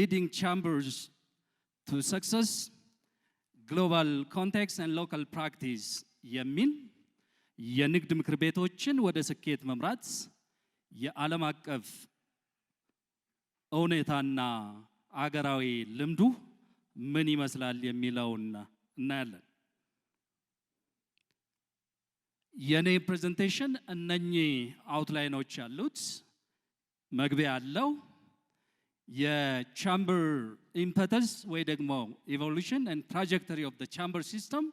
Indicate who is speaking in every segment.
Speaker 1: Leading Chambers to Success: Global Context and Local Practice የሚል፣ የንግድ ምክር ቤቶችን ወደ ስኬት መምራት የዓለም አቀፍ እውነታና አገራዊ ልምዱ ምን ይመስላል የሚለውን እናያለን። የኔ presentation እነኚህ outline ኦች ያሉት መግቢያ አለው። የ chamber impetus ወይ ደግሞ evolution and trajectory of the chamber system፣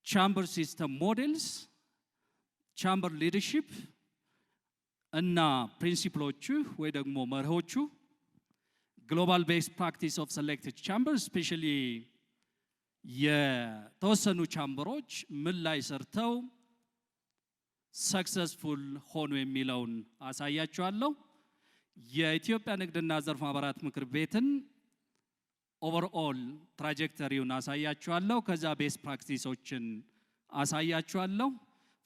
Speaker 1: chamber system models፣ chamber leadership እና principle ኦቹ ወይ ደግሞ መርሆቹ፣ global best practice of selected chamber፣ specially የተወሰኑ chamber ኦች ምን ላይ ሰርተው successful ሆኑ የሚለውን አሳያችኋለሁ። የኢትዮጵያ ንግድና ዘርፍ ማህበራት ምክር ቤትን overall trajectory ውን አሳያችኋለሁ። ከዛ best practice ኦችን አሳያችኋለሁ።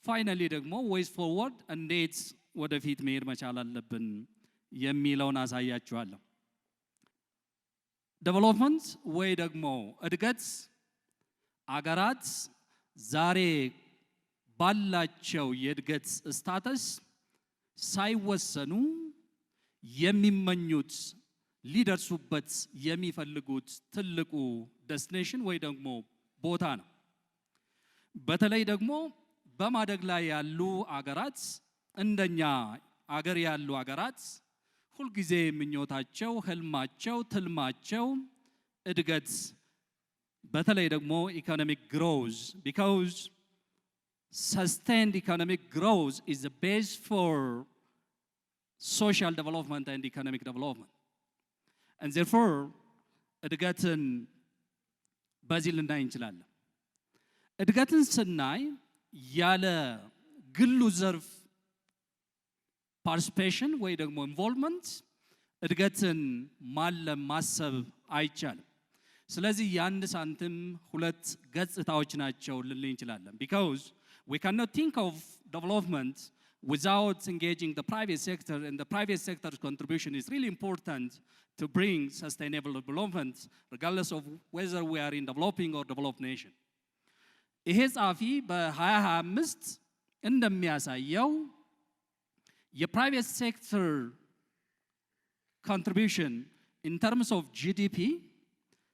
Speaker 1: Finally ደግሞ ways forward፣ እንዴት ወደፊት መሄድ መቻል አለብን የሚለውን አሳያችኋለሁ። Development ወይ ደግሞ እድገት አገራት ዛሬ ባላቸው የእድገት status ሳይወሰኑ የሚመኙት፣ ሊደርሱበት የሚፈልጉት ትልቁ destination ወይ ደግሞ ቦታ ነው። በተለይ ደግሞ በማደግ ላይ ያሉ አገራት፣ እንደኛ አገር ያሉ አገራት ሁልጊዜ ምኞታቸው፣ ህልማቸው፣ ትልማቸው እድገት፣ በተለይ ደግሞ economic growth, because sustained economic growth is the base for social development and economic development. And therefore እድገትን በዚህ ልናይ እንችላለን። እድገትን ስናይ ያለ ግሉ ዘርፍ participation ወይ ደግሞ involvement እድገትን ማለም ማሰብ አይቻልም። ስለዚህ የአንድ ሳንቲም ሁለት ገጽታዎች ናቸው ልንል እንችላለን። Because we cannot think of development without engaging the private sector, and the private sector's contribution is really important to bring sustainable development, regardless of whether we are in developing or developed nation. ይሄ ጸሐፊ በ2025 እንደሚያሳየው የ private sector contribution in terms of GDP,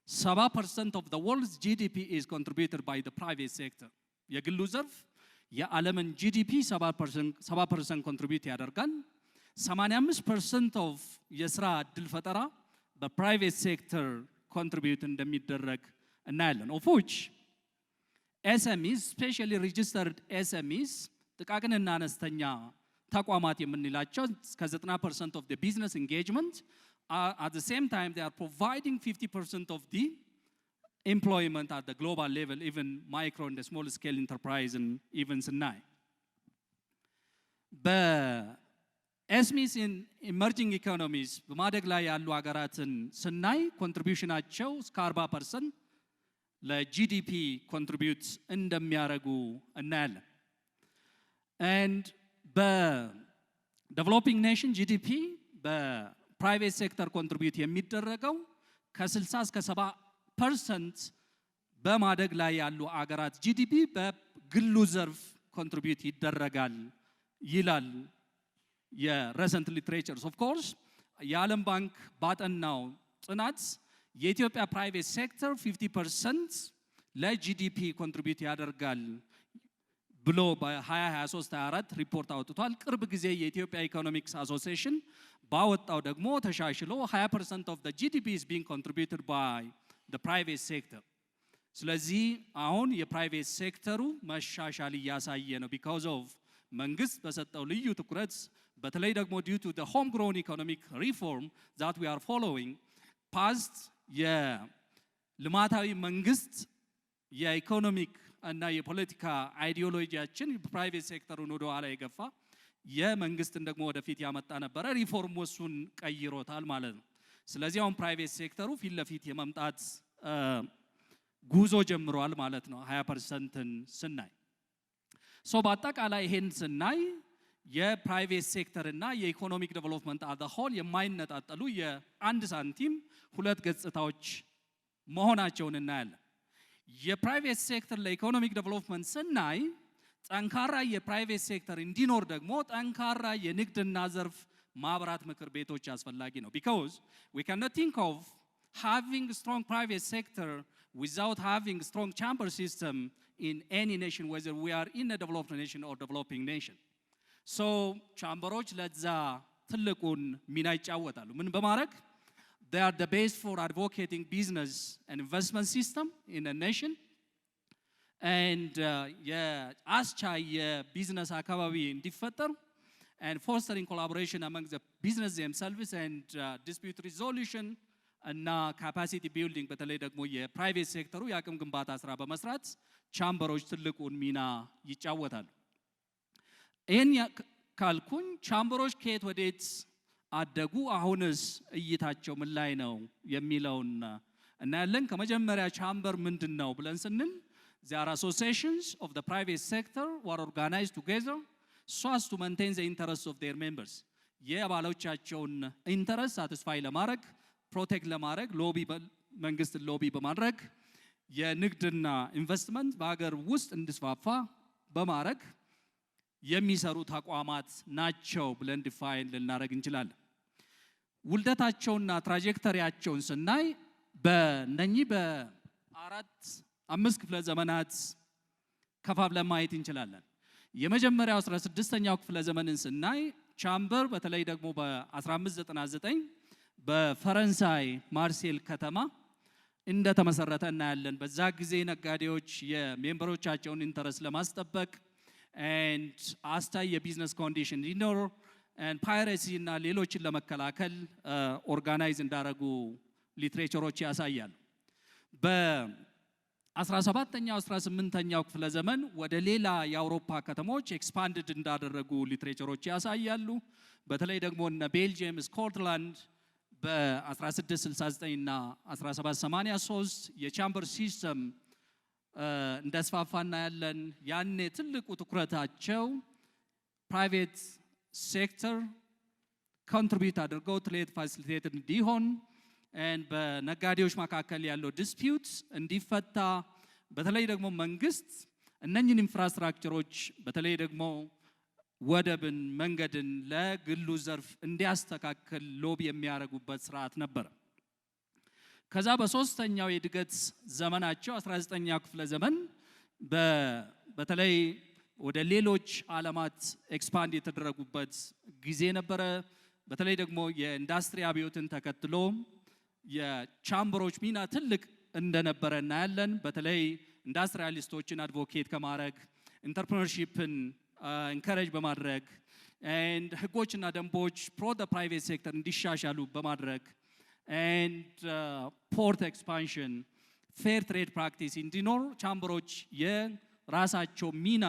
Speaker 1: 70% of the world's GDP is contributed by the private sector። የግሉ ዘርፍ የዓለምን GDP 70% contribute ያደርጋል። 85% of የስራ እድል ፈጠራ በ private sector contribute እንደሚደረግ እናያለን። Of which SMEs, specially registered SMEs፣ ጥቃቅንና አነስተኛ ተቋማት የምንላቸው እስከ 90% of business engagement. At the same time, they are providing 50% of the employment at the global level, even micro and small scale enterprise and even ስናይ በ SMEs in emerging economies፣ በማደግ ላይ ያሉ ሀገራትን ስናይ contribution ኣቸው እስከ 40% ለ GDP contribute እንደሚያደርጉ እናያለን። And በ developing nation GDP በ private sector contribute የሚደረገው ከ60 እስከ 70%፣ በማደግ ላይ ያሉ አገራት GDP በግሉ ዘርፍ contribute ይደረጋል ይላል የ recent literatures። Of course የዓለም ባንክ ባጠናው ጥናት የኢትዮጵያ private sector 50% ለ GDP contribute ያደርጋል ብሎ በ2023 24 ሪፖርት አውጥቷል። ቅርብ ጊዜ የኢትዮጵያ Economics Association ባወጣው ደግሞ ተሻሽሎ 20% of GDP is being contributed by private sector። ስለዚህ አሁን የ private sector ኡ መሻሻል እያሳየ ነው because of መንግስት በሰጠው ልዩ ትኩረት፣ በተለይ ደግሞ due to home grown economic reform that we are following. Past የልማታዊ መንግስት የ economic እና የፖለቲካ ideology ያችን private sector ኡን ወደ ኋላ የገፋ፣ የመንግስትን ደግሞ ወደፊት ያመጣ ነበረ። ሪፎርም እሱን ቀይሮታል ማለት ነው። ስለዚህ አሁን private sector ኡ ፊት ለፊት የመምጣት ጉዞ ጀምሯል ማለት ነው 20%ን ስናይ። So በአጠቃላይ ይሄን ስናይ የ private sector እና የ economic development as a whole የማይነጣጠሉ የአንድ ሳንቲም ሁለት ገጽታዎች መሆናቸውን እናያለን። የ private sector ለ economic development ስናይ ጠንካራ የ private sector እንዲኖር ደግሞ ጠንካራ የንግድና ዘርፍ ማህበራት ምክር ቤቶች አስፈላጊ ነው። ቢካዝ ዊ ካንኖት ቲንክ ኦፍ ሃቪንግ ስትሮንግ ፕራይቬት ሴክተር ዊዛውት ሃቪንግ ስትሮንግ ቻምበር ሲስተም ኢን ኤኒ ኔሽን ዌዘር ዊ አር ኢን ዴቨሎፕድ ኔሽን ኦር ዴቨሎፒንግ ኔሽን። ሶ ቻምበሮች ለዛ ትልቁን ሚና ይጫወታሉ። ምን በማድረግ? They are the base for advocating business and investment system in a nation and የአስቻይ የቢዝነስ አካባቢ እንዲፈጠር and fostering collaboration among the business themselves and dispute resolution እና capacity building፣ በተለይ ደግሞ የ private sector ኡ የአቅም ግንባታ ስራ በመስራት chamber ኦች ትልቁን ሚና ይጫወታሉ። ይህን ካልኩኝ chamber ኦች ከየት ወዴት አደጉ፣ አሁንስ እይታቸው ምን ላይ ነው የሚለውን እናያለን። ከመጀመሪያ chamber ምንድን ነው ብለን ስንል they are associations of the private sector who are organized together so as to maintain the interests of their members። የአባሎቻቸውን interest satisfy ለማድረግ፣ protect ለማድረግ፣ lobby መንግስትን lobby በማድረግ፣ የንግድና ኢንቨስትመንት በሀገር ውስጥ እንዲስፋፋ በማድረግ የሚሰሩ ተቋማት ናቸው ብለን define ልናደርግ እንችላለን። ውልደታቸውና trajectory ያቸውን ስናይ በእነኚህ በአራት አምስት ክፍለ ዘመናት ከፋፍለን ማየት እንችላለን። የመጀመሪያው 16ኛው ክፍለ ዘመንን ስናይ chamber በተለይ ደግሞ በ1599 በፈረንሳይ ማርሴል ከተማ እንደተመሰረተ እናያለን። በዛ ጊዜ ነጋዴዎች የ member ኦቻቸውን interest ለማስጠበቅ and አስቻይ የ business condition እንዲኖር and piracy እና ሌሎችን ለመከላከል organize እንዳደረጉ literature ኦች ያሳያሉ። በ17ኛው 18ኛው ክፍለ ዘመን ወደ ሌላ የአውሮፓ ከተሞች expanded እንዳደረጉ literature ኦች ያሳያሉ። በተለይ ደግሞ እነ ቤልጅየም፣ ስኮትላንድ በ1669 እና 1783 የ chamber system እንደስፋፋ እናያለን። ያኔ ትልቁ ትኩረታቸው private sector contribute አድርገው trade facilitated እንዲሆን፣ በነጋዴዎች መካከል ያለው dispute እንዲፈታ፣ በተለይ ደግሞ መንግስት እነኝን infrastructure ኦች በተለይ ደግሞ ወደብን፣ መንገድን ለግሉ ዘርፍ እንዲያስተካክል lobby የሚያደርጉበት ስርዓት ነበረ። ከዛ በሶስተኛው የእድገት ዘመናቸው 19ኛው ክፍለ ዘመን በተለይ ወደ ሌሎች ዓለማት expand የተደረጉበት ጊዜ ነበረ። በተለይ ደግሞ የኢንዱስትሪ አብዮትን ተከትሎ የ chamber ኦች ሚና ትልቅ እንደነበረ እናያለን። በተለይ industrialist ኦችን advocate ከማድረግ፣ entrepreneurship ን encourage በማድረግ and ህጎችና ደንቦች pro the private sector እንዲሻሻሉ በማድረግ and port expansion፣ fair trade practice እንዲኖር chamber ኦች የራሳቸው ሚና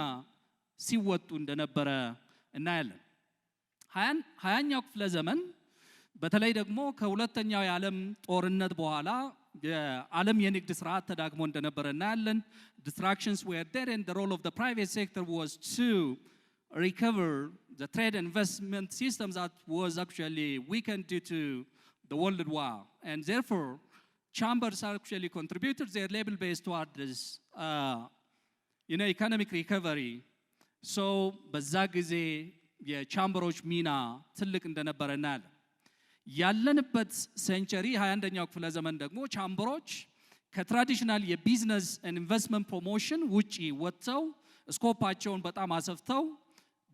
Speaker 1: ሲወጡ እንደነበረ እናያለን። 20ኛው ክፍለ ዘመን በተለይ ደግሞ ከሁለተኛው የዓለም ጦርነት በኋላ የዓለም የንግድ ስርዓት ተዳክሞ እንደነበረ እናያለን። Destructions were there and the role of the private sector was to recover the trade and investment system that was actually weakened due to the World War. And therefore, chambers actually contributed their level best toward this economic recovery. So በዛ ጊዜ የ chamber ኦች ሚና ትልቅ እንደነበረ እናያለን። ያለንበት century 21ኛው ክፍለ ዘመን ደግሞ chamber ኦች ከ traditional የ business investment promotion ውጪ ወጥተው scope ኣቸውን በጣም አሰፍተው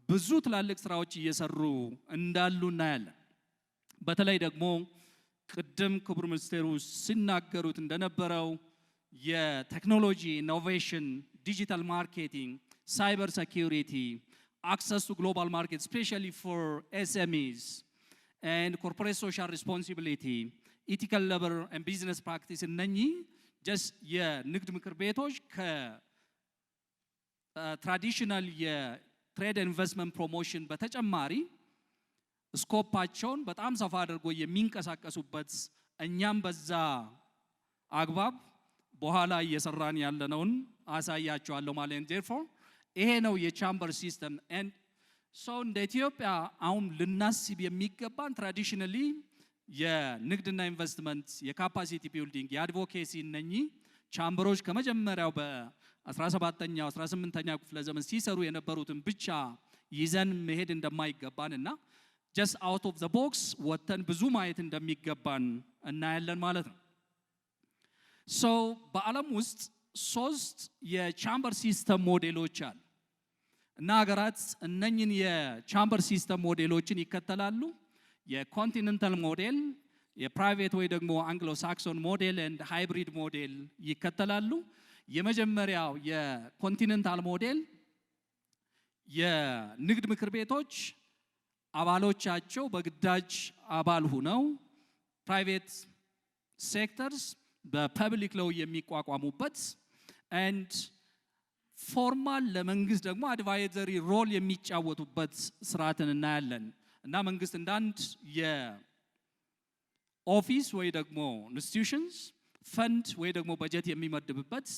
Speaker 1: ብዙ ትላልቅ ስራዎች እየሰሩ እንዳሉ እናያለን። በተለይ ደግሞ ቅድም ክቡር ሚኒስቴሩ ሲናገሩት እንደነበረው የቴክኖሎጂ innovation፣ digital marketing፣ cyber security፣ access to global market specially for SMEs and corporate social responsibility፣ ethical labor and business practice፣ እነኚህ just የንግድ ምክር ቤቶች ከ traditional የ trade investment promotion በተጨማሪ scope ኣቸውን በጣም ሰፋ አድርጎ የሚንቀሳቀሱበት፣ እኛም በዛ አግባብ በኋላ እየሰራን ያለነውን አሳያችኋለሁ ማለት ነው። Therefore ይሄ ነው የ chamber system and So እንደ ኢትዮጵያ አሁን ልናስብ የሚገባን traditionally የንግድና ኢንቨስትመንት፣ የ capacity building፣ የ advocacy እነኚህ chamber ኦች ከመጀመሪያው በ17ኛው 18ኛው ክፍለ ዘመን ሲሰሩ የነበሩትን ብቻ ይዘን መሄድ እንደማይገባን እና just out of the box ወጥተን ብዙ ማየት እንደሚገባን እናያለን ማለት ነው። So በዓለም ውስጥ ሶስት የ chamber system ሞዴሎች አሉ እና ሀገራት እነኝን የ chamber system ሞዴሎችን ይከተላሉ። የ continental model፣ የ private ወይ ደግሞ Anglo Saxon model and hybrid model ይከተላሉ። የመጀመሪያው የ continental model የንግድ ምክር ቤቶች አባሎቻቸው በግዳጅ አባል ሁነው private sectors በ public law የሚቋቋሙበት and formal ለመንግስት ደግሞ advisory role የሚጫወቱበት ስርዓትን እናያለን እና መንግስት እንደ አንድ የ office ወይ ደግሞ institutions fund ወይ ደግሞ በጀት የሚመድብበት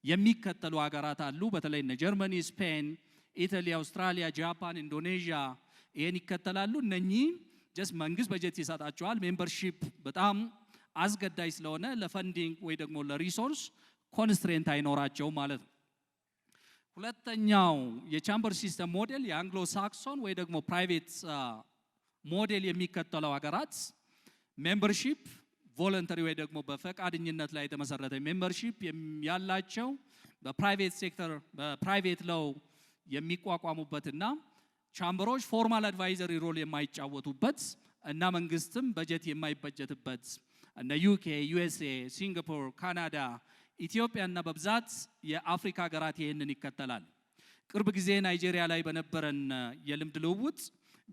Speaker 1: የሚከተሉ ሀገራት አሉ። በተለይ እነ ጀርመኒ፣ ስፔን፣ ኢታሊ፣ አውስትራሊያ፣ ጃፓን፣ ኢንዶኔዥያ ይህን ይከተላሉ። እነኚህ just መንግስት በጀት ይሰጣቸዋል። Membership በጣም አስገዳጅ ስለሆነ ለ funding ወይ ደግሞ ለ resource constraint አይኖራቸውም ማለት ነው። ሁለተኛው የ chamber system model የ Anglo Saxon ወይ ደግሞ private model የሚከተለው ሀገራት membership voluntary ወይ ደግሞ በፈቃደኝነት ላይ የተመሰረተ membership ያላቸው፣ በ private sector በ private law የሚቋቋሙበትና chamber ኦች formal advisory role የማይጫወቱበት እና መንግስትም በጀት የማይበጀትበት እነ ዩኬ፣ ዩኤስኤ፣ ሲንጋፖር፣ ካናዳ፣ ኢትዮጵያ እና በብዛት የአፍሪካ ሀገራት ይህንን ይከተላል። ቅርብ ጊዜ ናይጄሪያ ላይ በነበረን የልምድ ልውውጥ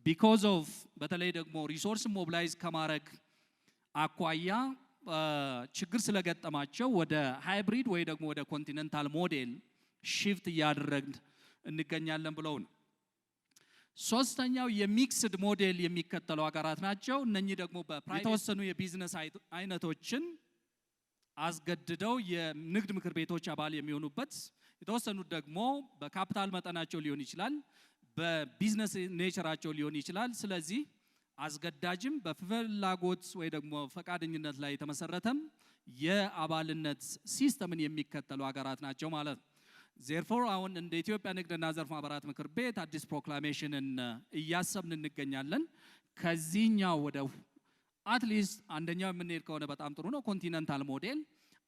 Speaker 1: because of በተለይ ደግሞ resource mobilize ከማድረግ አኳያ ችግር ስለገጠማቸው ወደ hybrid ወይ ደግሞ ወደ continental model shift እያደረግን እንገኛለን ብለው ነው። ሶስተኛው የ mixed model የሚከተሉ ሀገራት ናቸው። እነኚህ ደግሞ የተወሰኑ የቢዝነስ አይነቶችን አስገድደው የንግድ ምክር ቤቶች አባል የሚሆኑበት፣ የተወሰኑት ደግሞ በካፒታል መጠናቸው ሊሆን ይችላል፣ በ business nature ኣቸው ሊሆን ይችላል። ስለዚህ አስገዳጅም በፍላጎት ወይ ደግሞ ፈቃደኝነት ላይ የተመሰረተም የአባልነት system ን የሚከተሉ ሀገራት ናቸው ማለት ነው። Therefore አሁን እንደ ኢትዮጵያ ንግድና ዘርፍ ማህበራት ምክር ቤት አዲስ proclamation ን እያሰብን እንገኛለን። ከዚህኛው ወደ at least አንደኛው የምንሄድ ከሆነ በጣም ጥሩ ነው፣ continental model።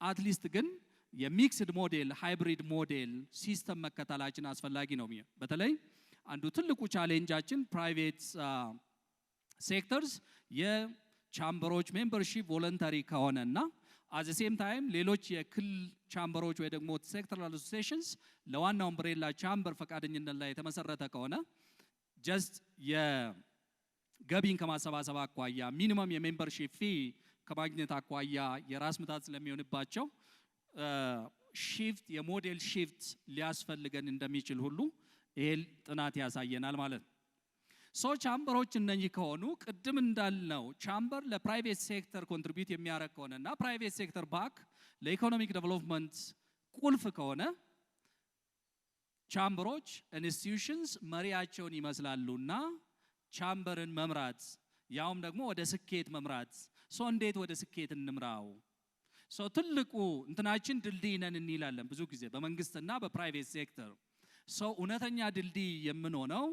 Speaker 1: At least ግን የ mixed model፣ hybrid model system መከተላችን አስፈላጊ ነው። በተለይ አንዱ ትልቁ challenge ኣችን private sectors የ chamber ኦች membership voluntary ከሆነና at the same time ሌሎች የክልል chamber ኦች ወይ ደግሞ sectoral associations ለዋናው umbrella chamber ፈቃደኝነት ላይ የተመሰረተ ከሆነ just የገቢን ከማሰባሰብ አኳያ፣ minimum የ membership fee ከማግኘት አኳያ የራስ ምታት ስለሚሆንባቸው shift የ model shift ሊያስፈልገን እንደሚችል ሁሉ ይሄ ጥናት ያሳየናል ማለት ነው። So chamber ኦች እነኚህ ከሆኑ፣ ቅድም እንዳልነው chamber ለ private sector contribute የሚያደርግ ከሆነ እና private sector back ለ economic development ቁልፍ ከሆነ chamber ኦች institutions መሪያቸውን ይመስላሉና chamber ን መምራት ያውም ደግሞ ወደ ስኬት መምራት፣ so እንዴት ወደ ስኬት እንምራው? So ትልቁ እንትናችን ድልድይ ነን እንላለን ብዙ ጊዜ በመንግስትና በ private sector። So እውነተኛ ድልድይ የምንሆነው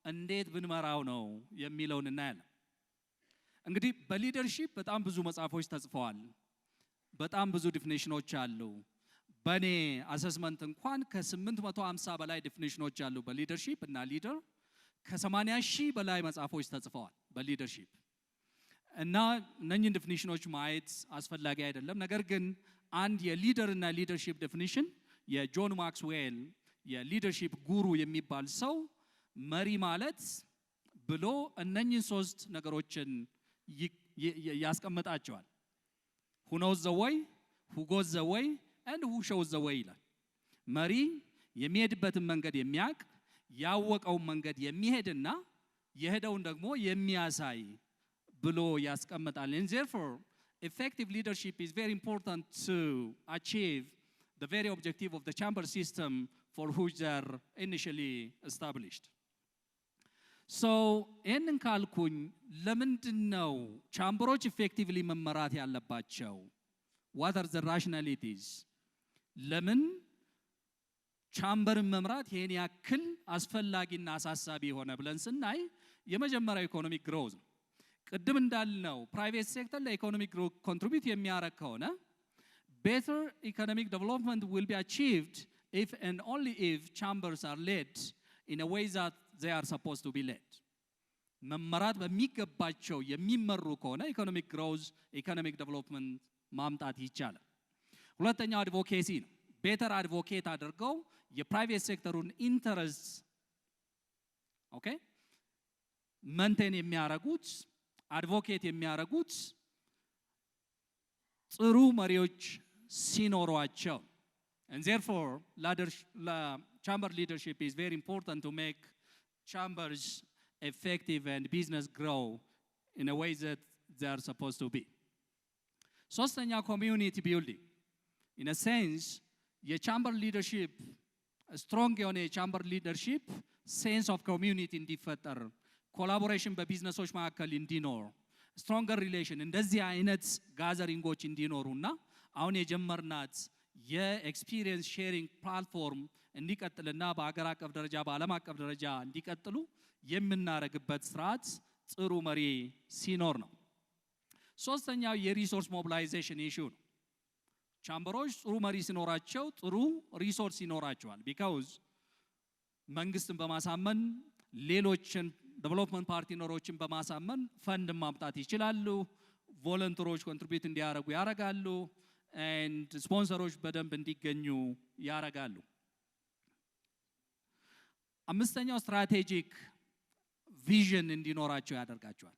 Speaker 1: እንዴት ብንመራው ነው የሚለውን እናያለን። እንግዲህ በ leadership በጣም ብዙ መጽሐፎች ተጽፈዋል። በጣም ብዙ definition ኦች አሉ። በእኔ assessment እንኳን ከ850 በላይ definition ኦች አሉ በ leadership እና leader። ከ80 ሺህ በላይ መጽሐፎች ተጽፈዋል በ leadership እና እነኝህን definition ኦች ማየት አስፈላጊ አይደለም። ነገር ግን አንድ የ leader እና leadership definition የጆን ማክስዌል የ leadership guru የሚባል ሰው መሪ ማለት ብሎ እነኝህን ሶስት ነገሮችን ያስቀምጣቸዋል። Who knows the way፣ who goes the way and who shows the way ይላል። መሪ የሚሄድበትን መንገድ የሚያውቅ፣ ያወቀውን መንገድ የሚሄድና የሄደውን ደግሞ የሚያሳይ ብሎ ያስቀምጣል። And therefore effective leadership is very important to achieve the very objective of the chamber system for which they are initially established. So ይህንን ካልኩኝ ለምንድን ነው chamber ኦች effectively መመራት ያለባቸው? What are the rationalities? ለምን chamber ን መምራት ይሄን ያክል አስፈላጊና አሳሳቢ የሆነ ብለን ስናይ የመጀመሪያው economic growth ነው። ቅድም እንዳልነው private sector ለ economic growth contribute የሚያደርግ ከሆነ better economic development will be achieved if and only if chambers are led in a way that they are supposed to be led. መመራት በሚገባቸው የሚመሩ ከሆነ economic growth, economic development ማምጣት ይቻላል። ሁለተኛው advocacy ነው። Better advocate አድርገው የ private sector ኡን interest, okay, maintain የሚያረጉት፣ advocate የሚያረጉት ጥሩ መሪዎች ሲኖሯቸው። And therefore chamber leadership is very important to make chambers effective and business grow in a way that they are supposed to be. ሶስተኛ community building. In a sense የ chamber leadership, strong የሆነ የ chamber leadership sense of community እንዲፈጠር፣ collaboration በ business ኦች መካከል እንዲኖር፣ stronger relation፣ እንደዚህ አይነት gathering ኦች እንዲኖሩና አሁን የጀመርናት የ experience sharing platform እንዲቀጥልና በአገር አቀፍ ደረጃ፣ በዓለም አቀፍ ደረጃ እንዲቀጥሉ የምናደርግበት ስርዓት ጥሩ መሪ ሲኖር ነው። ሶስተኛው የ resource mobilization issue ነው። Chamber ኦች ጥሩ መሪ ሲኖራቸው ጥሩ resource ይኖራቸዋል። Because መንግስትን በማሳመን፣ ሌሎችን development partner ኦችን በማሳመን ፈንድ ማምጣት ይችላሉ። Volunteer ኦች contribute እንዲያደርጉ ያደርጋሉ። And sponsor ኦች በደንብ እንዲገኙ ያደርጋሉ። አምስተኛው strategic vision እንዲኖራቸው ያደርጋቸዋል።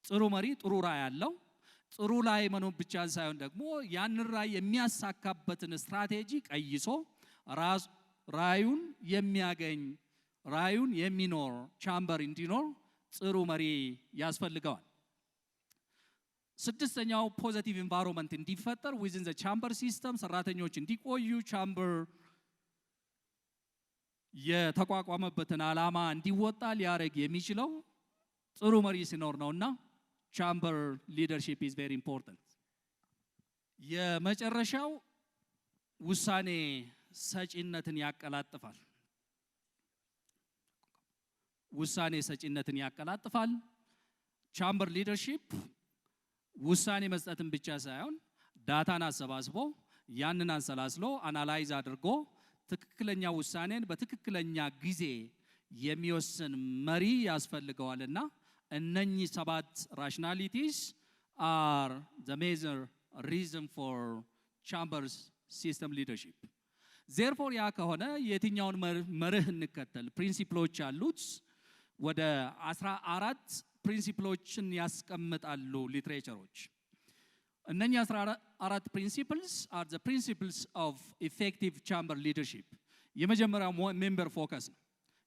Speaker 1: ጥሩ መሪ ጥሩ ራዕይ ያለው፣ ጥሩ ራዕይ መኖር ብቻ ሳይሆን ደግሞ ያንን ራዕይ የሚያሳካበትን ስትራቴጂ ቀይሶ ራዕዩን የሚያገኝ፣ ራዕዩን የሚኖር chamber እንዲኖር ጥሩ መሪ ያስፈልገዋል። ስድስተኛው positive environment እንዲፈጠር within the chamber system፣ ሰራተኞች እንዲቆዩ፣ chamber የተቋቋመበትን ዓላማ እንዲወጣ ሊያደርግ የሚችለው ጥሩ መሪ ሲኖር ነውና chamber leadership is very important። የመጨረሻው ውሳኔ ሰጪነትን ያቀላጥፋል። ውሳኔ ሰጪነትን ያቀላጥፋል። Chamber leadership ውሳኔ መስጠትን ብቻ ሳይሆን data ን አሰባስቦ፣ ያንን አሰላስሎ፣ analyze አድርጎ ትክክለኛ ውሳኔን በትክክለኛ ጊዜ የሚወስን መሪ ያስፈልገዋልና እነኚህ ሰባት rationalities are the major reason for chambers system leadership። Therefore ያ ከሆነ የትኛውን መርህ እንከተል? Principle ኦች አሉት። ወደ 14 principle ኦችን ያስቀምጣሉ literature ኦች። እነኚህ 14 principles are the principles of effective chamber leadership። የመጀመሪያው member focus ነው።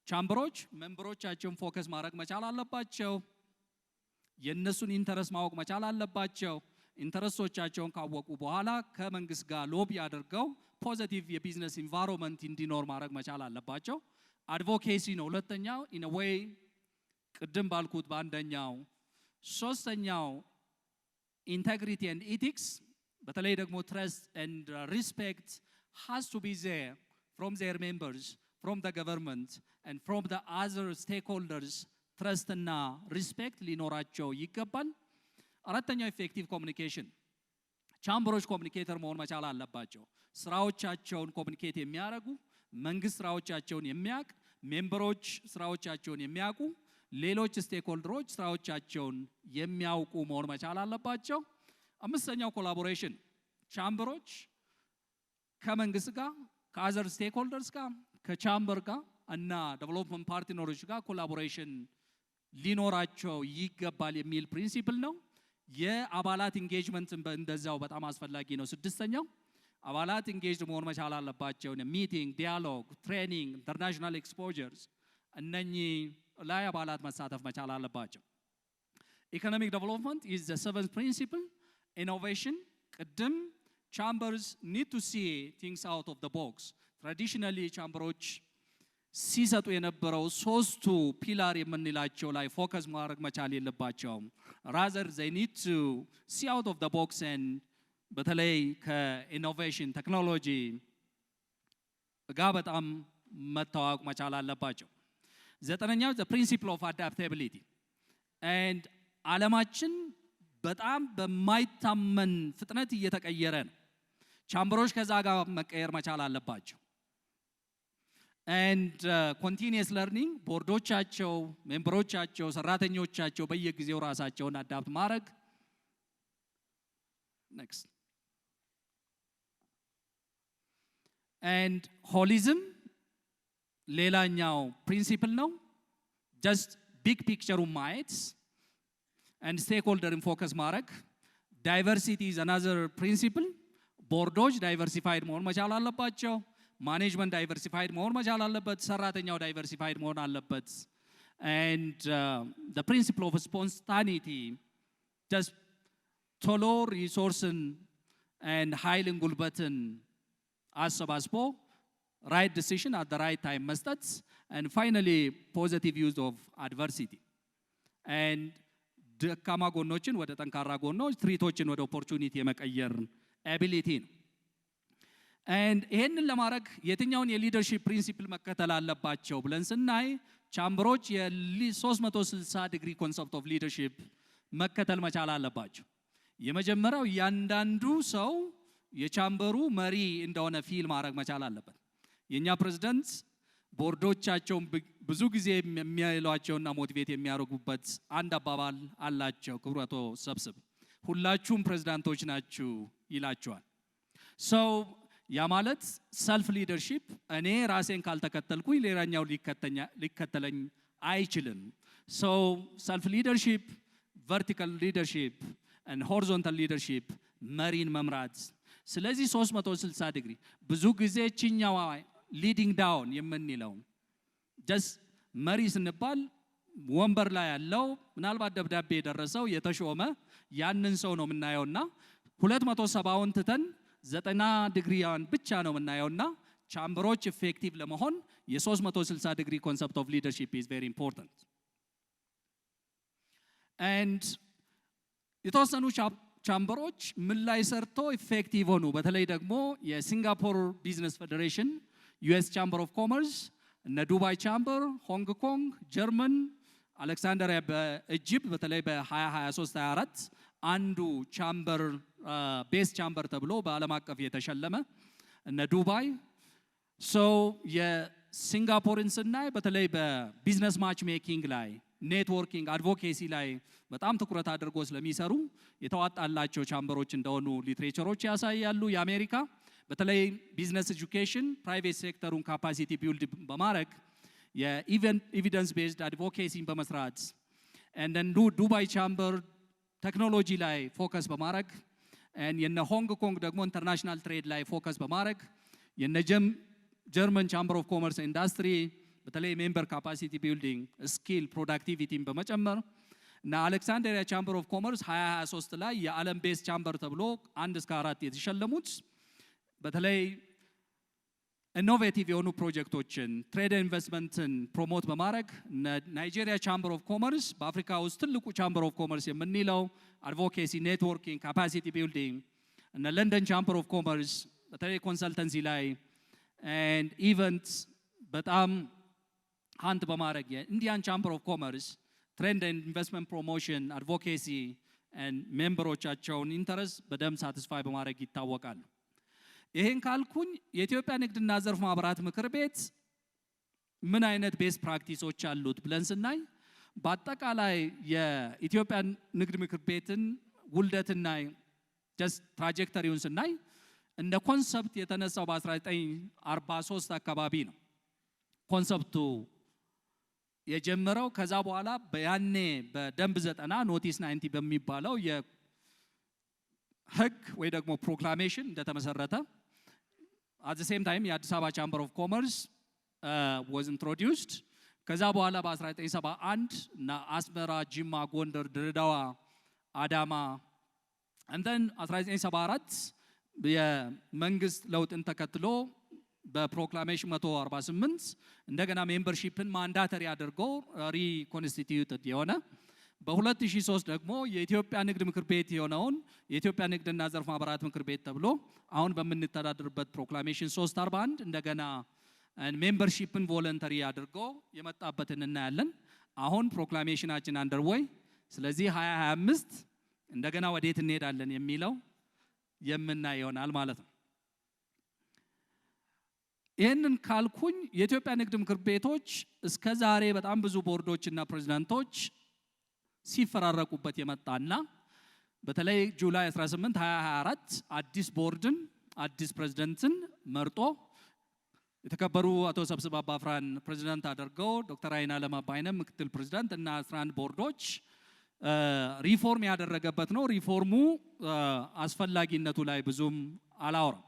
Speaker 1: Chamber ኦች member ኦቻቸውን focus ማድረግ መቻል አለባቸው። የእነሱን interest ማወቅ መቻል አለባቸው። Interest ኦቻቸውን ካወቁ በኋላ ከመንግስት ጋር lobby አድርገው positive የ business environment እንዲኖር ማድረግ መቻል አለባቸው። Advocacy ነው ሁለተኛው፣ in a way ቅድም ባልኩት በአንደኛው። ሶስተኛው integrity and ethics፣ በተለይ ደግሞ trust and respect has to be there from their members, from the government and from the other stakeholders. Trust እና respect ሊኖራቸው ይገባል። አራተኛው effective communication። Chamber ኦች communicator መሆን መቻል አለባቸው። ስራዎቻቸውን communicate የሚያደርጉ፣ መንግስት ስራዎቻቸውን የሚያውቅ፣ member ኦች ስራዎቻቸውን የሚያውቁ፣ ሌሎች stakeholder ኦች ስራዎቻቸውን የሚያውቁ መሆን መቻል አለባቸው። አምስተኛው collaboration። Chamber ኦች ከመንግስት ጋር፣ ከ other stakeholders ጋር፣ ከ chamber ጋር እና development partner ኦች ጋር collaboration ሊኖራቸው ይገባል የሚል principle ነው። የአባላት engagement እንደዛው በጣም አስፈላጊ ነው። ስድስተኛው አባላት engaged መሆን መቻል አለባቸው። Meeting፣ dialogue፣ training፣ international exposures እነኚህ ላይ አባላት መሳተፍ መቻል አለባቸው። Economic development is the seventh principle። Innovation፣ ቅድም chambers need to see things out of the box። Traditionally chamber ኦች ሲሰጡ የነበረው ሶስቱ pillar የምንላቸው ላይ focus ማድረግ መቻል የለባቸውም። Rather, they need to see out of the box and በተለይ ከ innovation ቴክኖሎጂ ጋር በጣም መተዋወቅ መቻል አለባቸው። ዘጠነኛው the principle of adaptability and ዓለማችን በጣም በማይታመን ፍጥነት እየተቀየረ ነው። Chamber ኦች ከዛ ጋር መቀየር መቻል አለባቸው። And continuous learning ቦርዶቻቸው፣ member ኦቻቸው፣ ሰራተኞቻቸው በየጊዜው ራሳቸውን adapt ማድረግ። Next. And holism ሌላኛው principle ነው። Just big picture ኡን ማየት and stakeholder ን focus ማድረግ። Diversity is another principle። ቦርዶች diversified መሆን መቻል አለባቸው። Management diversified መሆን መቻል አለበት። ሰራተኛው diversified መሆን አለበት። And the principle of spontaneity, just ቶሎ resource ን and ኃይልን ጉልበትን አሰባስቦ right decision at right time መስጠት። And finally, positive use of adversity and ደካማ ጎኖችን ወደ ጠንካራ ጎኖች፣ threat ኦችን ወደ opportunity የመቀየር ability ነው። And ይሄንን ለማድረግ የትኛውን የ leadership principle መከተል አለባቸው ብለን ስናይ chamber ኦች የ360 degree concept of leadership መከተል መቻል አለባቸው። የመጀመሪያው እያንዳንዱ ሰው የ chamber ኡ መሪ እንደሆነ feel ማድረግ መቻል አለበት። የእኛ ፕሬዝደንት ቦርዶቻቸውን ብዙ ጊዜ የሚያሏቸውና motivate የሚያደርጉበት አንድ አባባል አላቸው። ክቡር አቶ ሰብስብ ሁላችሁም ፕሬዝዳንቶች ናችሁ ይላቸዋል። So ያ ማለት self leadership እኔ ራሴን ካልተከተልኩኝ ሌላኛው ሊከተለኝ አይችልም። So self leadership፣ vertical leadership፣ horizontal leadership መሪን መምራት። ስለዚህ 360 ዲግሪ ብዙ ጊዜ ችኛዋ leading down የምንለው just መሪ ስንባል ወንበር ላይ ያለው ምናልባት ደብዳቤ የደረሰው የተሾመ ያንን ሰው ነው የምናየውና 270ውን ትተን 90 ዲግሪያን ብቻ ነው የምናየውና chamber ኦች effective ለመሆን የ360 degree concept of leadership is very important። And የተወሰኑ chamber ኦች ምን ላይ ሰርቶ effective ሆኑ? በተለይ ደግሞ የሲንጋፖር Business Federation፣ US Chamber of Commerce፣ እነ ዱባይ Chamber፣ ሆንግ ኮንግ፣ ጀርመን፣ አሌክሳንደሪያ በ Egypt በተለይ በ2023 24 አንዱ chamber best chamber ተብሎ በዓለም አቀፍ የተሸለመ እነ ዱባይ። So የሲንጋፖርን ስናይ በተለይ በ business match making ላይ፣ networking፣ advocacy ላይ በጣም ትኩረት አድርጎ ስለሚሰሩ የተዋጣላቸው chamber ኦች እንደሆኑ literature ኦች ያሳያሉ። የአሜሪካ በተለይ business education፣ private sector ኡን capacity build በማድረግ የ evidence based advocacy ን በመስራት፣ and ዱባይ Chamber ቴክኖሎጂ ላይ focus በማድረግ፣ የነ ሆንግ ኮንግ ደግሞ international trade ላይ focus በማድረግ፣ የነ ጀርመን Chamber of Commerce Industry በተለይ member capacity building፣ skill productivity ን በመጨመር እና አሌክሳንድሪያ Chamber of Commerce 2023 ላይ የዓለም best chamber ተብሎ 1 እስከ 4 የተሸለሙት በተለይ innovative የሆኑ ፕሮጀክቶችን፣ trade investment ን promote በማድረግ፣ ናይጄሪያ Chamber of Commerce በአፍሪካ ውስጥ ትልቁ Chamber of Commerce የምንለው advocacy፣ networking፣ capacity building፣ እነ ለንደን Chamber of Commerce በተለይ consultancy ላይ and event በጣም hunt በማድረግ፣ የ Indian Chamber of Commerce trade and investment promotion፣ advocacy፣ member ኦቻቸውን interest በደንብ satisfy በማድረግ ይታወቃሉ። ይሄን ካልኩኝ የኢትዮጵያ ንግድና ዘርፍ ማህበራት ምክር ቤት ምን አይነት best practice ኦች አሉት ብለን ስናይ በአጠቃላይ የኢትዮጵያ ንግድ ምክር ቤትን ውልደትና just trajectory ውን ስናይ እንደ concept የተነሳው በ1943 አካባቢ ነው concept ኡ የጀመረው። ከዛ በኋላ በያኔ በደንብ 90 notice 90 በሚባለው የህግ ወይ ደግሞ proclamation እንደተመሰረተ at the same time የአዲስ አበባ Chamber of Commerce was introduced። ከዛ በኋላ በ1971 እና አስመራ፣ ጅማ፣ ጎንደር፣ ድሬዳዋ፣ አዳማ and then 1974 የመንግስት ለውጥን ተከትሎ በ proclamation 148 እንደገና membership ን mandatory አድርጎ reconstituted የሆነ፣ በ2003 ደግሞ የኢትዮጵያ ንግድ ምክር ቤት የሆነውን የኢትዮጵያ ንግድና ዘርፍ ማህበራት ምክር ቤት ተብሎ አሁን በምንተዳደርበት proclamation 341 እንደገና membership ን voluntary አድርጎ የመጣበትን እናያለን። አሁን proclamation ኣችን underway። ስለዚህ 2025 እንደገና ወዴት እንሄዳለን የሚለው የምናይ ይሆናል ማለት ነው። ይህንን ካልኩኝ የኢትዮጵያ ንግድ ምክር ቤቶች እስከ ዛሬ በጣም ብዙ ቦርዶችና ፕሬዚዳንቶች ሲፈራረቁበት የመጣና በተለይ July 18 2024 አዲስ ቦርድን፣ አዲስ ፕሬዚደንትን መርጦ የተከበሩ አቶ ሰብስብ አባፍራን ፕሬዚዳንት አድርገው፣ ዶክተር አይናለም አባይነህ ምክትል ፕሬዚዳንት እና 11 ቦርዶች ሪፎርም ያደረገበት ነው። ሪፎርሙ አስፈላጊነቱ ላይ ብዙም አላወራም።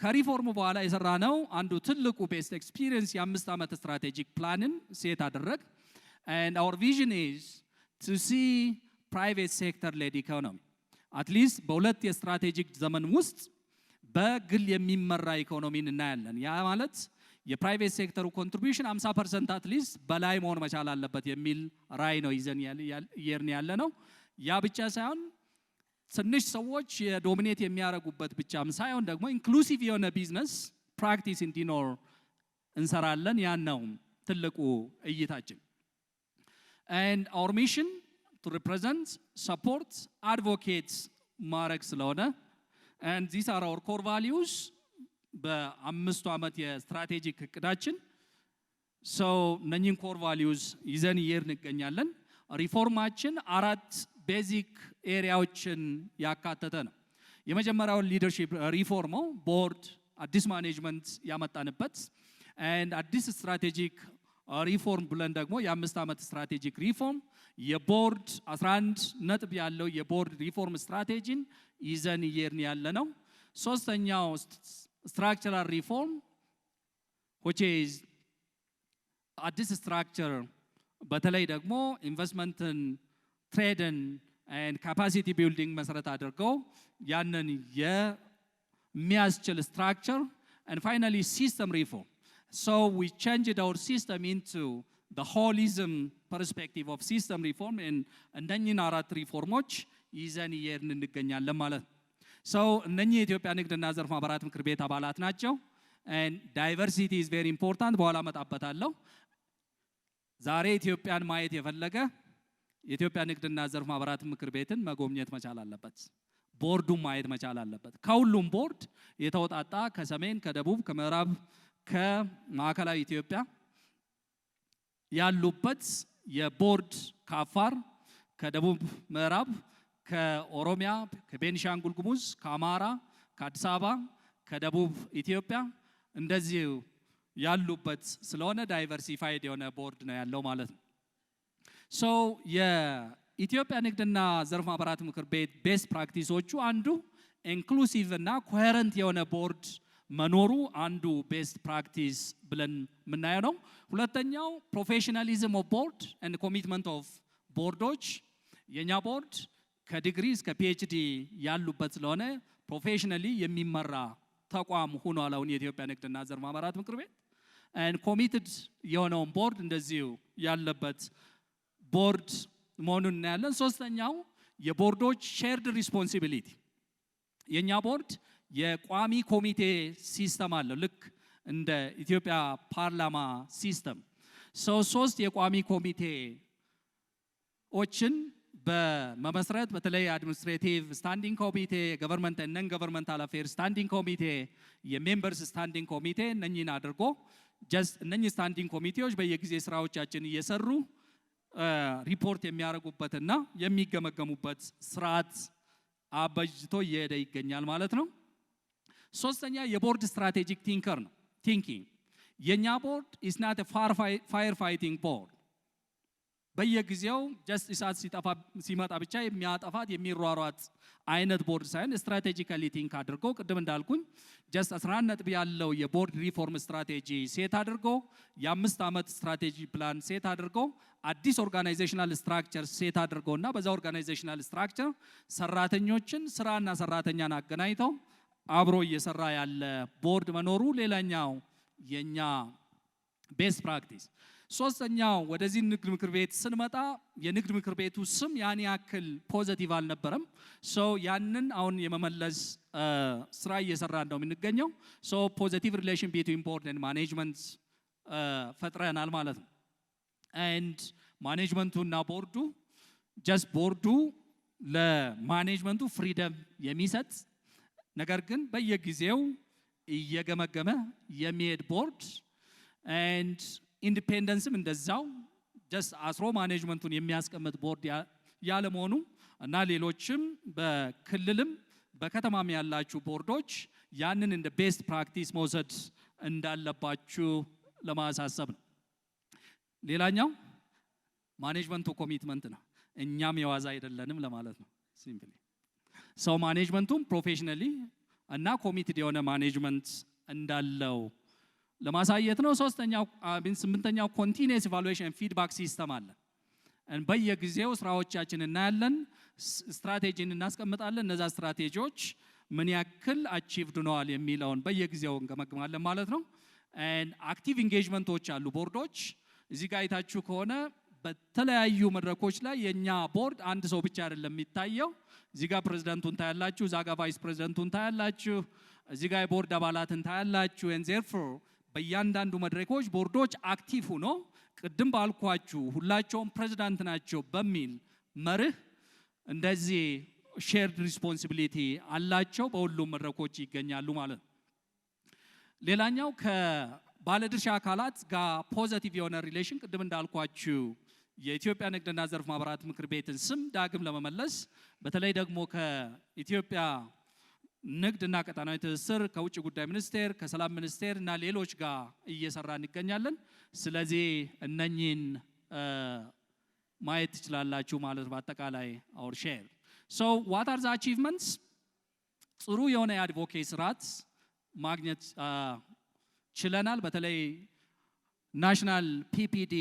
Speaker 1: ከሪፎርሙ በኋላ የሰራነው አንዱ ትልቁ best experience የ5 ዓመት strategic plan ን set አደረግ and our vision is to see private sector led economy። At least በሁለት የ strategic ዘመን ውስጥ በግል የሚመራ ኢኮኖሚን እናያለን። ያ ማለት የ private sector ኡ contribution 50% at least በላይ መሆን መቻል አለበት የሚል ራዕይ ነው ይዘን እየሄድን ያለ ነው። ያ ብቻ ሳይሆን፣ ትንሽ ሰዎች የ dominate የሚያደርጉበት ብቻም ሳይሆን ደግሞ inclusive የሆነ business practice እንዲኖር እንሰራለን። ያን ነው ትልቁ እይታችን። And our mission to represent, support, advocate ማድረግ ስለሆነ and these are our core values። በ5ቱ ዓመት የ strategic እቅዳችን so እነኚህን core values ይዘን እየሄድን እንገኛለን። ሪፎርማችን አራት basic area ዎችን ያካተተ ነው። የመጀመሪያውን leadership reform፣ ቦርድ አዲስ management ያመጣንበት and አዲስ strategic reform ብለን ደግሞ የ5 ዓመት strategic reform፣ የቦርድ 11 ነጥብ ያለው የቦርድ reform strategy ን ይዘን እየሄድን ያለ ነው። ሶስተኛው structural reform which is አዲስ structure፣ በተለይ ደግሞ investment ን፣ trade ን and capacity building መሰረት አድርገው ያንን የሚያስችል structure and finally system reform. So we changed our system into the holism perspective of system reform and እነኚህን አራት ሪፎርሞች ይዘን እየሄድን እንገኛለን ማለት ነው። So እነኚህ የኢትዮጵያ ንግድና ዘርፍ ማህበራት ምክር ቤት አባላት ናቸው። And diversity is very important፣ በኋላ እመጣበታለሁ። ዛሬ ኢትዮጵያን ማየት የፈለገ የኢትዮጵያ ንግድና ዘርፍ ማህበራት ምክር ቤትን መጎብኘት መቻል አለበት። ቦርዱን ማየት መቻል አለበት። ከሁሉም ቦርድ የተውጣጣ፣ ከሰሜን፣ ከደቡብ፣ ከምዕራብ፣ ከማዕከላዊ ኢትዮጵያ ያሉበት የቦርድ፣ ከአፋር፣ ከደቡብ ምዕራብ፣ ከኦሮሚያ፣ ከቤኒሻንጉል ጉሙዝ፣ ከአማራ፣ ከአዲስ አበባ፣ ከደቡብ ኢትዮጵያ እንደዚሁ ያሉበት ስለሆነ diversified የሆነ ቦርድ ነው ያለው ማለት ነው። So የኢትዮጵያ ንግድና ዘርፍ ማህበራት ምክር ቤት best practice ኦቹ አንዱ inclusive እና coherent የሆነ ቦርድ መኖሩ አንዱ best practice ብለን የምናየው ነው። ሁለተኛው professionalism of board and commitment of ቦርዶች። የኛ ቦርድ ከዲግሪ እስከ PhD ያሉበት ስለሆነ professionally የሚመራ ተቋም ሆኗል። አሁን የኢትዮጵያ ንግድና ዘርፍ ማህበራት ምክር ቤት and committed የሆነውን ቦርድ እንደዚሁ ያለበት ቦርድ መሆኑን እናያለን። ሶስተኛው የቦርዶች shared responsibility። የእኛ ቦርድ የቋሚ ኮሚቴ system አለው፣ ልክ እንደ ኢትዮጵያ ፓርላማ system። So ሶስት የቋሚ ኮሚቴዎችን በመመስረት በተለይ administrative standing ኮሚቴ፣ government non governmental affair standing ኮሚቴ፣ የ members standing ኮሚቴ፣ እነኚህን አድርጎ just እነኚህ standing ኮሚቴዎች በየጊዜ ስራዎቻችን እየሰሩ ሪፖርት የሚያደርጉበትና የሚገመገሙበት ስርዓት አበጅቶ እየሄደ ይገኛል ማለት ነው። ሶስተኛ የቦርድ strategic thinker ነው thinking። የእኛ ቦርድ is not fire fighting board፣ በየጊዜው just እሳት ሲጠፋ ሲመጣ ብቻ የሚያጠፋት የሚሯሯጥ አይነት ቦርድ ሳይሆን strategically think አድርጎ፣ ቅድም እንዳልኩኝ just 11 ነጥብ ያለው የቦርድ reform strategy set አድርጎ፣ የ5 ዓመት strategy plan set አድርጎ፣ አዲስ organizational structure set አድርጎ እና በዛ organizational structure ሰራተኞችን፣ ስራና ሰራተኛን አገናኝተው አብሮ እየሰራ ያለ ቦርድ መኖሩ ሌላኛው የኛ best practice። ሶስተኛው፣ ወደዚህ ንግድ ምክር ቤት ስንመጣ የንግድ ምክር ቤቱ ስም ያን ያክል positive አልነበረም። So ያንን አሁን የመመለስ ስራ እየሰራ ነው የምንገኘው። So positive relation between board and management ፈጥረናል ማለት ነው። And management ኡ እና ቦርዱ just ቦርዱ ለ management ኡ freedom የሚሰጥ፣ ነገር ግን በየጊዜው እየገመገመ የሚሄድ ቦርድ and independence ም እንደዛው just አስሮ management ኡን የሚያስቀምጥ ቦርድ ያለመሆኑ እና ሌሎችም በክልልም በከተማም ያላችሁ ቦርዶች ያንን እንደ best practice መውሰድ እንዳለባችሁ ለማሳሰብ ነው። ሌላኛው management ኡ commitment ነው። እኛም የዋዛ አይደለንም ለማለት ነው። Simply so management ኡም professionally እና committed የሆነ management እንዳለው ለማሳየት ነው። ሶስተኛው፣ ስምንተኛው continuous evaluation feedback system አለ። በየጊዜው ስራዎቻችን እናያለን፣ ስትራቴጂን እናስቀምጣለን። እነዛ ስትራቴጂዎች ምን ያክል achieved ሆነዋል የሚለውን በየጊዜው እንገመግማለን ማለት ነው። Active engagement ኦች አሉ። ቦርዶች እዚህ ጋር አይታችሁ ከሆነ በተለያዩ መድረኮች ላይ የኛ ቦርድ አንድ ሰው ብቻ አይደለም የሚታየው። እዚህ ጋር ፕሬዝዳንቱን ታያላችሁ፣ እዛ ጋር vice ፕሬዝዳንቱን ታያላችሁ፣ እዚህ ጋር የቦርድ አባላትን ታያላችሁ። And therefore በእያንዳንዱ መድረኮች ቦርዶች active ሆኖ ቅድም ባልኳችሁ ሁላቸውም ፕሬዝዳንት ናቸው በሚል መርህ እንደዚህ shared responsibility አላቸው። በሁሉም መድረኮች ይገኛሉ ማለት ነው። ሌላኛው ከባለድርሻ አካላት ጋር positive የሆነ relation፣ ቅድም እንዳልኳችሁ የኢትዮጵያ ንግድና ዘርፍ ማህበራት ምክር ቤትን ስም ዳግም ለመመለስ በተለይ ደግሞ ከኢትዮጵያ ንግድና ቀጣናዊ ትስስር፣ ከውጭ ጉዳይ ሚኒስቴር፣ ከሰላም ሚኒስቴር እና ሌሎች ጋር እየሰራ እንገኛለን። ስለዚህ እነኚህን ማየት ትችላላችሁ ማለት ነው። በአጠቃላይ our share, so what are the achievements? ጥሩ የሆነ የ advocacy ስርዓት ማግኘት ችለናል። በተለይ national PPD፣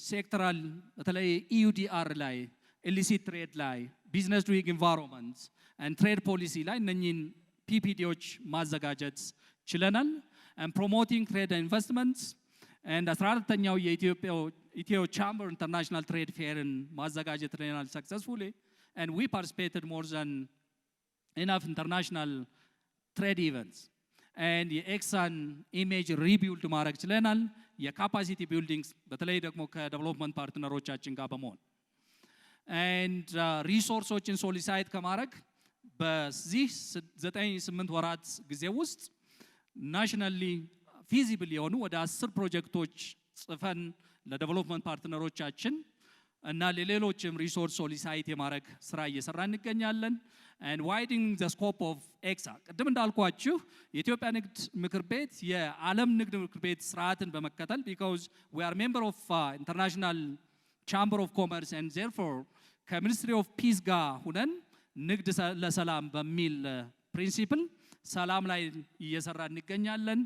Speaker 1: sectoral፣ በተለይ EUDR ላይ፣ illicit trade ላይ፣ business doing environment and trade policy ላይ እነኚህን PPD ዎች ማዘጋጀት ችለናል። Promoting trade investment and 14ተኛው የኢትዮ Chamber International Trade Fair ን ማዘጋጀት ችለናል successfully, and we participated more than enough international trade events, and የኤክሳን image rebuild ማድረግ ችለናል። የ capacity building በተለይ ደግሞ ከ development partner ኦቻችን ጋር በመሆን and resource ኦችን solicit ከማድረግ በዚህ 9-8 ወራት ጊዜ ውስጥ nationally feasible የሆኑ ወደ 10 ፕሮጀክቶች ጽፈን ለ development partner ኦቻችን እና ለሌሎችም resource solicit የማድረግ ስራ እየሰራ እንገኛለን። And widening the scope of ECSA፣ ቅድም እንዳልኳችሁ የኢትዮጵያ ንግድ ምክር ቤት የዓለም ንግድ ምክር ቤት ስርዓትን በመከተል because we are member of International Chamber of Commerce and therefore ከ Ministry of Peace ጋር ሁነን ንግድ ለሰላም በሚል principle ሰላም ላይ እየሰራ እንገኛለን።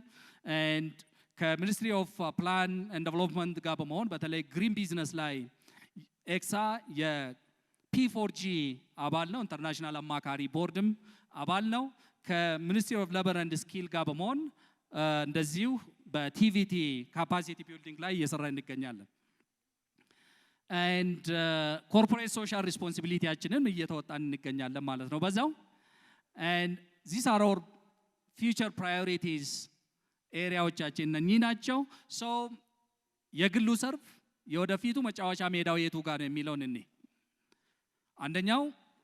Speaker 1: And ከ Ministry of Plan and Development ጋር በመሆን በተለይ green business ላይ ኤክሳ የ P4G አባል ነው። International አማካሪ ቦርድም አባል ነው። ከ Ministry of Labor and Skill ጋር በመሆን እንደዚሁ በ TVET capacity building ላይ እየሰራ እንገኛለን። And corporate social responsibility ያችንን እየተወጣን እንገኛለን ማለት ነው በዛው። And these are our future priorities area ዎቻችን እነኚህ ናቸው። So የግሉ ዘርፍ የወደፊቱ መጫወቻ ሜዳው የቱ ጋር ነው የሚለውን እኔ አንደኛው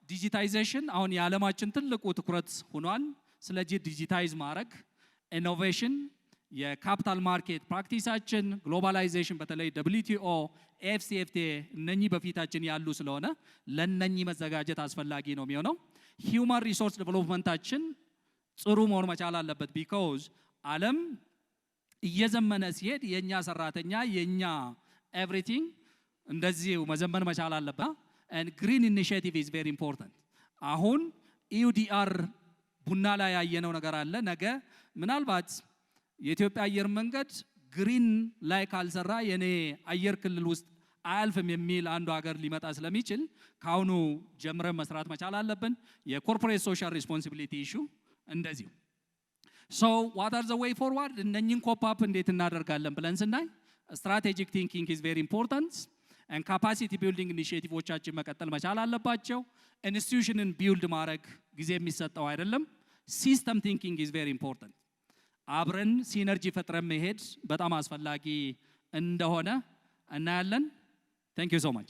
Speaker 1: digitization አሁን የዓለማችን ትልቁ ትኩረት ሆኗል። ስለዚህ digitize ማድረግ፣ innovation፣ የ capital market practice ኣችን፣ globalization በተለይ WTO፣ AfCFTA እነኚህ በፊታችን ያሉ ስለሆነ ለነኚህ መዘጋጀት አስፈላጊ ነው የሚሆነው። Human resource development ኣችን ጥሩ መሆን መቻል አለበት። Because ዓለም እየዘመነ ሲሄድ የእኛ ሰራተኛ፣ የእኛ everything እንደዚሁ መዘመን መቻል አለበት። And green initiative is very important። አሁን EUDR ቡና ላይ ያየነው ነገር አለ። ነገ ምናልባት የኢትዮጵያ አየር መንገድ green ላይ ካልሰራ የኔ አየር ክልል ውስጥ አያልፍም የሚል አንዱ ሀገር ሊመጣ ስለሚችል ከአሁኑ ጀምረን መስራት መቻል አለብን። የ corporate social responsibility issue እንደዚሁ So what are the way forward? እነኝን cope up እንዴት እናደርጋለን ብለን ስናይ strategic thinking is very important and capacity building initiative ኦቻችን መቀጠል መቻል አለባቸው። Institution ን build ማድረግ ጊዜ የሚሰጠው አይደለም። System thinking is very important። አብረን synergy ፈጥረን መሄድ በጣም አስፈላጊ እንደሆነ እናያለን። Thank you so much.